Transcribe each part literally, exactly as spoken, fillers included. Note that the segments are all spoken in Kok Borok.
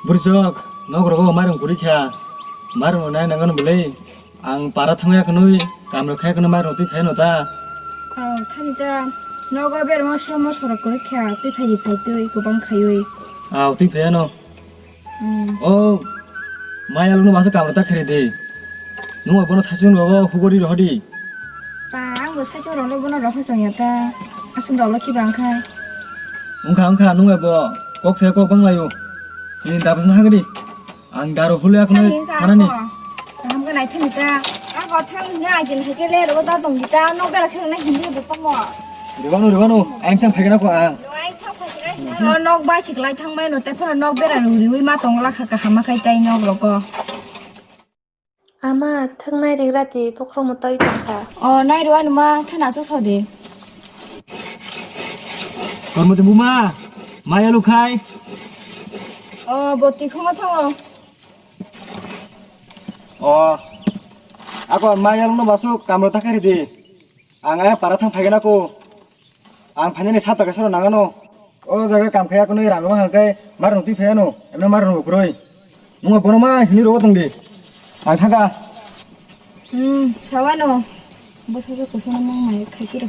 Burjok, nok rogo marung kuri kha. Marung nai nangan bwlai. Ang para thangya khnui, kamra khaya khnui marung twi phai no ta. Oh, thani ta. Nogo ber mo somo sorok kuri kha, twi phai di phai twi kubang khayui. Aw, twi phai no. Hmm. Oh, maya lungno masa kamra ta khari di. Nung bono sachung rogo hugori rohdi. Pa, ang bo sachung rokle bono rohor tongya ta. Aswk dolo khiba wngkha. Wngkha, wngkha, nung bai bo kok se kok bang laio. Nini dabasna hagdi. Ang daru hule akhno thanani. Kaham khe naithani ta. Ang bo thang hwnwi aidin hai khe le rogo da tong di ta. Nok bera khe rwna hindi bo tamo. Ribanu, ribanu. Ang thang phaikna ko ang. Ang thang phaikna. O nok bai siklai thang bai no te phano nok bera ruriwi ma tong la kha kaham khai tai nok rogo. Ama, thwk nai rigra di, bokhorok mwtai tong kha. O, nai rw anuma, thana cho sodi. Kormoti buma, maya lukhai. O, boti khoma thango. O, ako maya lungno basu kamro takari di. Ang aya para thang phaigana ko. Ang phainani sata kaisa rw nangano. O jaga kam khaya kunui rang rwma hangkai mar rw twi phayano. Emno mar rw kwrwi. Mungo bono ma hini rw tong di. Ang thangka. Hmm, sawano. Bwsajwk kusa no mang mai khai kiro.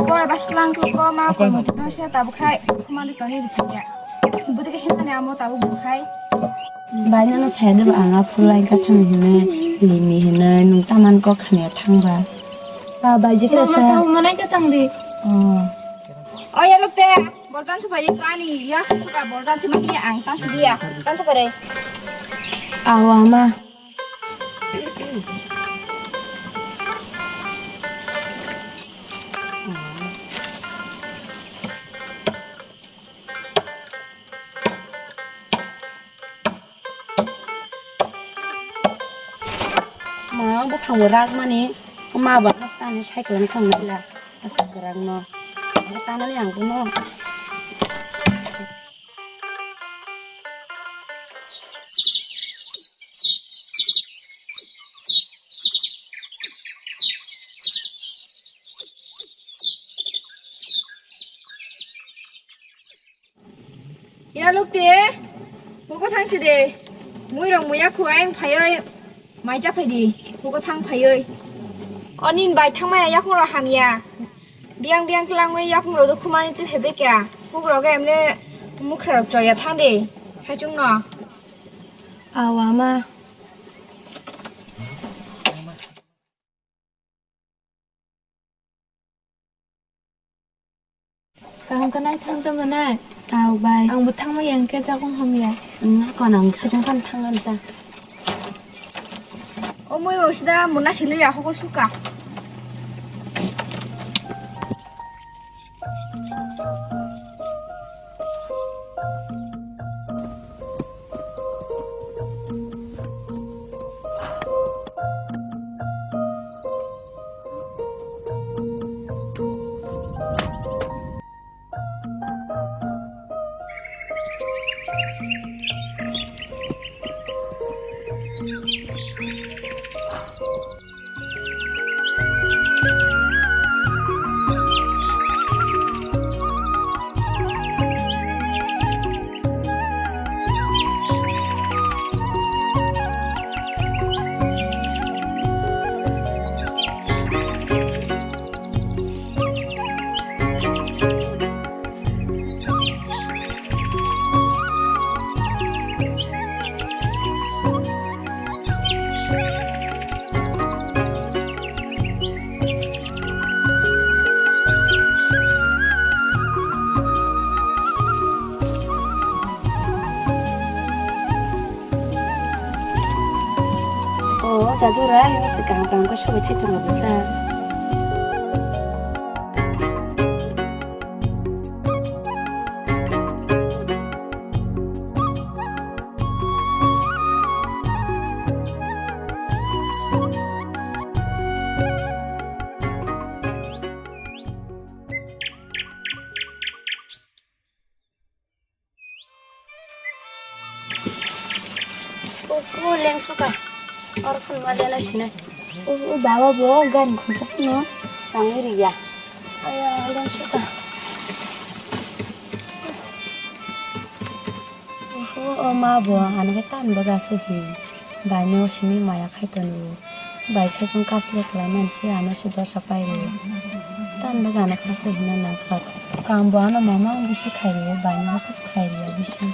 Boy, bas lang ko ma ko mo to se tabu khai, ko ma ni to ni ya. Budi ke hinani amo tabu bu khai. Bai nano sai de ba anga phulai ka thang hine, limi hine, nung taman ko khania thang ba. Ba, ba, jikra sa. Mama sa manai ka thang di. Oh. Oh, ya lok te. Bol tan supai di kani, ya suka bol tan sima ki ang tan sudia. Tan supai de. Awa ma. Ma, bwphang bo rak mani, ma ba nasta ni cycle ang thang nai la, asa kwrang no, tanani ang bono. Ya lukti, hugo thang si de. Mui rong muya khu ang phayoi, mai cha phai di, hugo thang phayoi. O nini bai thangmaya yakung rok hamya. Biyang biyang klangwi yakung rok do khumani twi phebekya. Kuk rok emne mukha rok choya thang de. Saichung no. Aw ama. Kaham khe naithang tongmani. Tao bai. Ang bo thangma yang khe jagung hamya. Wngkha nang sajang phano thangna ta. O mui bo sida muna sili ya hokol suka. O jadura, yung se kaham kaham khe sobai thai tongo bwsa. O, o, lengsuka. Oro phone ma lena sinai. O, o, baba bo gari khunjak no. Tangwi riya. Aya, lengsuka. O, o, ma bo, ano khe tan bo gase hi. Bai no simi maya khai tanu. Bai saichung kasle khlai mansi ano se dosa pai rw. Tan bwkha ano kasa hino nangkha. Kam bo ano mama bisi khai rw, bai no kasa khai rw bisi.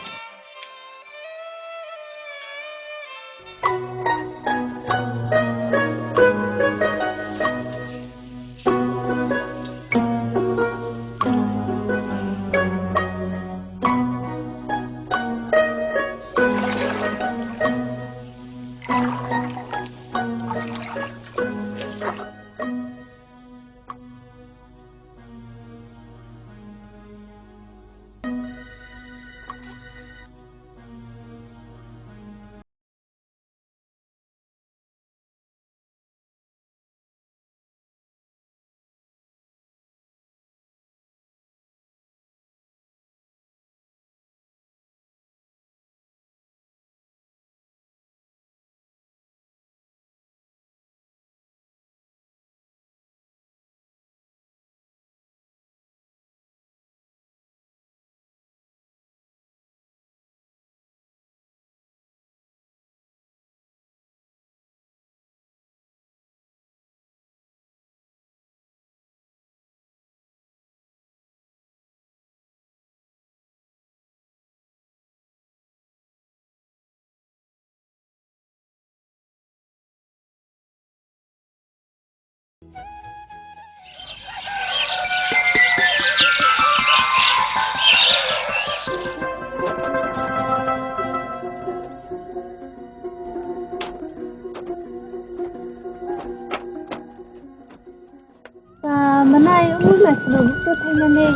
Ba, manai, omo na sino bukto thaimani.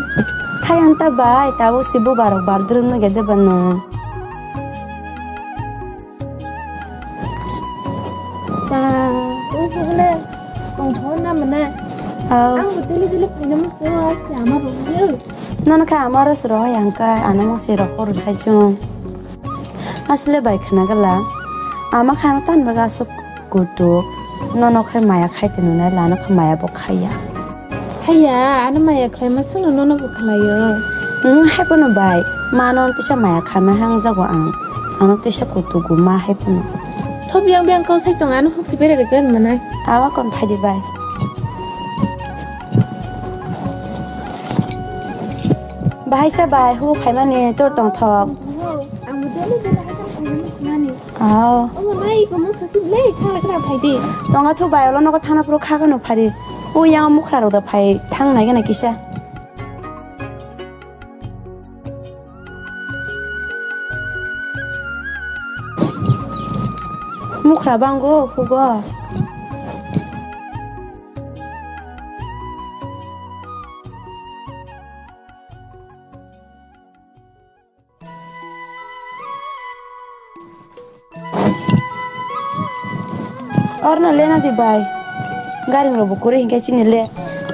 Thai anta bai, tabo si bubarok bardrum no gede bano. Ba, o hule, ong hor na manai. Au. Ang bo dili dili phaina muchung, si ama bo hule. Nono khe ama ro siro yang kai, ano mo siro hor sai chung. Asle bai khna gala, ama khe ano tan baga aswk kutuk, nono khe maya khai twi nunai, lano khe maya bo khaiya. Khaiya, ano maya khlaima swngno nono bo khlaio. Hmm, hai phano bai, ma no tisa maya khaima hangjago ang, ano tisa kutugo ma hai phano. Tho biyang biyang kau sai tong, ano huk si bere rwgwlani manai. Awa kon phaidi bai. Bahai sa bai, hubo phaimani tor tongthok. Ang bo dole dole hai tang tong mani. Aw. Omo nai ko mo sasi le kha kha phai di. Tonga thu bai, olo nogo thana phuru kha kha no phari. O yang mukhra rok da phai thang nai gana kisa. Mukhra bango hugo. Orno lena di bai. Garing rok bo kwrwi hinkhe chini le.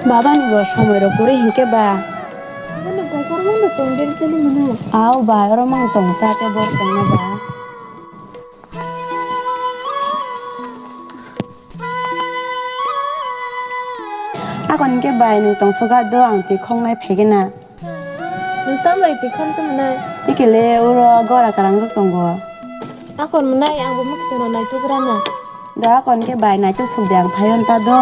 Baba ni bo somoi rok kwrwi hinkhe ba. Ano bai kormo no tong del teli mano. Aw bai, oro mang tong ta te bor tong na ba. Akon hinkhe bai nwng tong soga do ang twi khongnai phai gana. Nwng tambai twi kham tongmwnai? Tikile uro gora karangjak tongo. Akon mwnai, ang bo mwkhwtwng rok naituk rana. Da akon khe bai naituk suk de ang phaio ta do.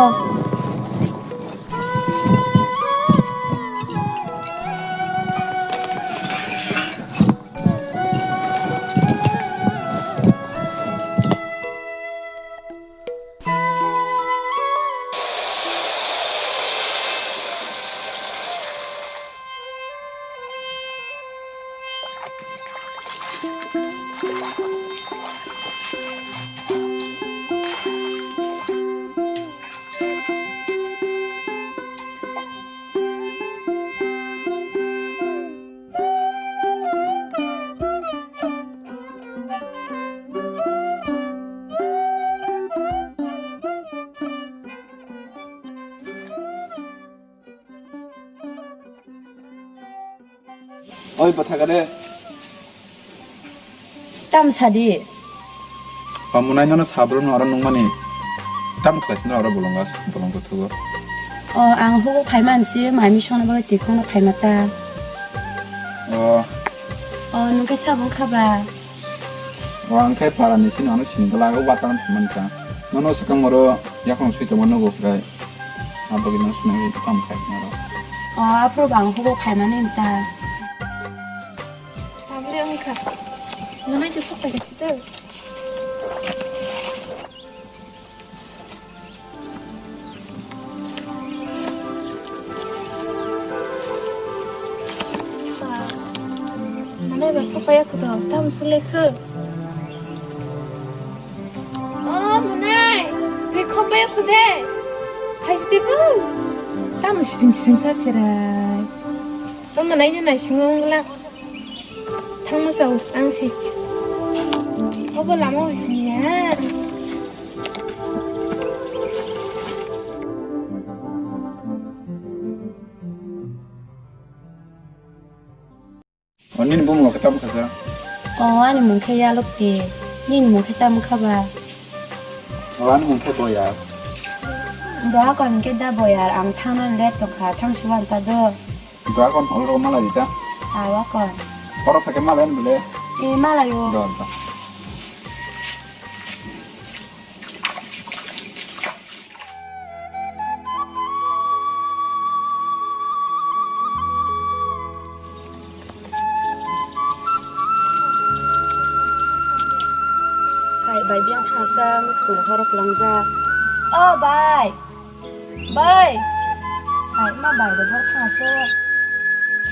Oi, bwtha gade. Tam sadi. Pamunai nono sabrum oro nungmani. Tam khlai sino oro bolonga, bolong kuthugo. O, ang hugo phaiman si, mai misongno bagwi tikhongno phaima ta. O. O, nungke sabung khaba. O, ang khe para ni sino ano sini bwla o bataran phaimani ta. Nono swkang oro yakung sui tongma nugo khlai. Abagwi no sini tam khai naro. O, aphuru bang hugo phaimani ta. Tabule wngkha. Nanai to sok paikha sita. Nanai ba sok paiya kho to, tamo sole kho. O, mwnai, twi khok paiya kho de. Hai sidi bo. Tamo siring siring sa serai. O, mwnai ni nai singo wngla. Thangma chao, ang si. Obo lama o sini ya. O, nini bumung khe tamo kha sa? O, ani mung khe Yalokti. Nini mung khe tamo kha ba? O, ani mung khe Boyar. Doha kon khe da Boyar, ang thangna let tongkha, thang si wan ta do. Doha kon hol ro malai di ta. Awa kon. Oro thake malai bole. E malai o. Do do. Hai bai, biyang thangsa, mukhung horo kwlangjak. O bai, bai. Hai ma bai, bai hor thangsa.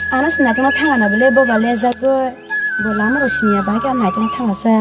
Ano se naitokno thangana bole, bo ba lejagoi. Bo lama rw siniya bai khe ano naitokno thangasa.